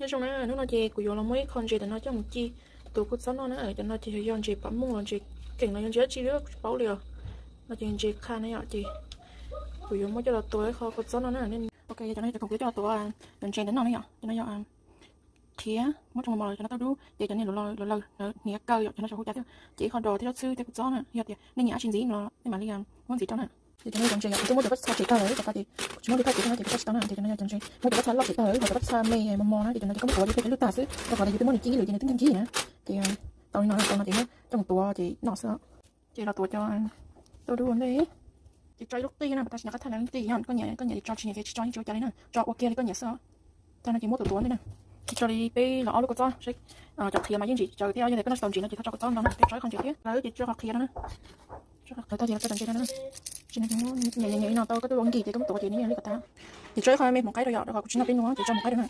Nyob zoo na, hnub no ces kuv yuav los muab ib qho ntses ntawm no coj mus ci tus kua txob noj na. Cov no ces yog ntses pam mooj los ntses keem los yog ntses dab tsi li kuv tsis paub li os. No ces ntses qha na yom, ces kuv yuav muab coj los tuav ib qho kua txob noj na. Ok, cov no yog cov khoom kuv yuav coj los tuav cov ntses ntawm no na yom. Cov no yog qhiav muab tsoo mos mos los cov no tauj dub, ces cov niag luv lawm luv lawm hniav kaw yom, cov no tsis hu cas thiab. Ces ib qho dos thiab zaub txhwb thiab kua txob na, yog tias nej nyiam dab tsi ntxiv no nej mam li muab ntxiv rau na. Ces cov no yog cov ntses yom, kuv twb muab cov pob txha tshem tag lawm, rau qhov tias kuv tsis muaj lub thawj kuv no ces kuv coj tsis tau na. Ces cov no yog cov ntses, muab cov pob txha loj tshem tag lawm, ho cov pob txha me mos mos na ces cov no ces koj muab tuav ces thiaj peb lwj tag xwb, rau qhov tias yus twb muab nws ci lawm ces nws twb nkeeg nkeeg na. Ces tau li no, tau no ces muab coj mus tuav ces noj xwb. Ces los tuav cov tauj dub ua ntej. Ces tso ib lub qij na, pas tas sim no qab thaj lawv qij no, koj nyiam koj nyiam tso, tsis nyiam ces tsis tso, yeej tsis ua cas li na, tso ua kiag li koj nyiam xwb. Tag no ces muab tuav tuav ntej na. Ces tso li peb los ob lub kua txob seb, cov qhiav mas yeej ntsim tsawv thiab, yog tias koj noj tsis tau ntsim no ces txhob tso kua txob ntau na, peb tso ib qho ntses thiab. Lawv ces tso qhov qhiav rau na. Tso qhov qhiav tag ces los tso cov ntses rau na. Tsis nyiam nyiam no tau koj twb ua nkig ces koj muab tuav ces nws yeej li kom tag. Ces tso ib qho me hmoov qaib rau yom, rau qhov kuv tsis noj peb nua ces tso hmoov qaib rau na.